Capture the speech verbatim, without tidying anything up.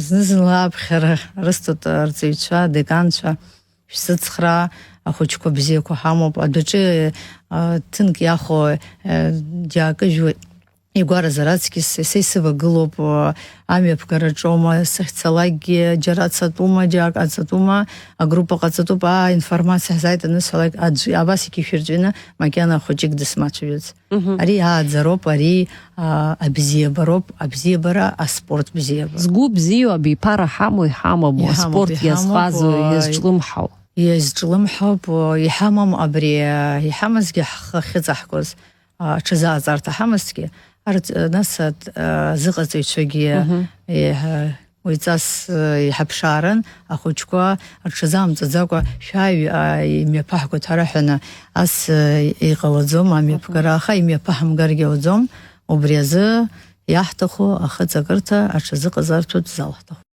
Зны-зынла аԥхьара рысҭоит арҵаҩцәа, адеканцәа, шәсыцхраа, ахәыҷқәа бзиақәа ҳамоуп, адәаҿы, а, ҭынк иахо, а, џьаакы жәуеит. Игәаразар аҵкьыс, са исывагылоуп, а, амҩаԥгараҿоума, сахьцалакгьы џьара ацатәума, џьаак ацатәума, агруппа ҟаҵатәуп, аа, информациа ҳзааит анысҳәалак, аӡә абас иқьышәыртәины макьана хәыҷык дысмацәажәац. Мгм. Ари ааӡароуп, ари, а, абзиабароуп, абзиабара, аспорт бзиабара. Згәы бзиоу абиԥара ҳамоу иҳамаму, Иҳамоуп, аспорт иҳамоуп, иазҟазоу, уаҩ. Иазҿлымҳау? Иазҿлымҳауп, уаҩ, иҳамам абри, а, иҳамазгьы ҳхы ахьыҵаҳгоз, а, аҽазааӡарҭа ҳамазҭгьы, арҵ-, нас аҭ-, а, зыҟаҵаҩцәагьы, Мгм. еиҳа-, уаҩҵас, а, иҳаԥшаарын, ахәыҷқәа рҽазамҵаӡакәа, шәааи, а, имҩаԥаҳгоит ҳара ҳәа, ас, а, иҟалаӡом, амҩаԥгара, аха имҩаԥаҳамгаргьы ауӡом, убри азы иаҳҭаху ахыҵакырҭа аҽазыҟазарҭоу залаҳҭаху.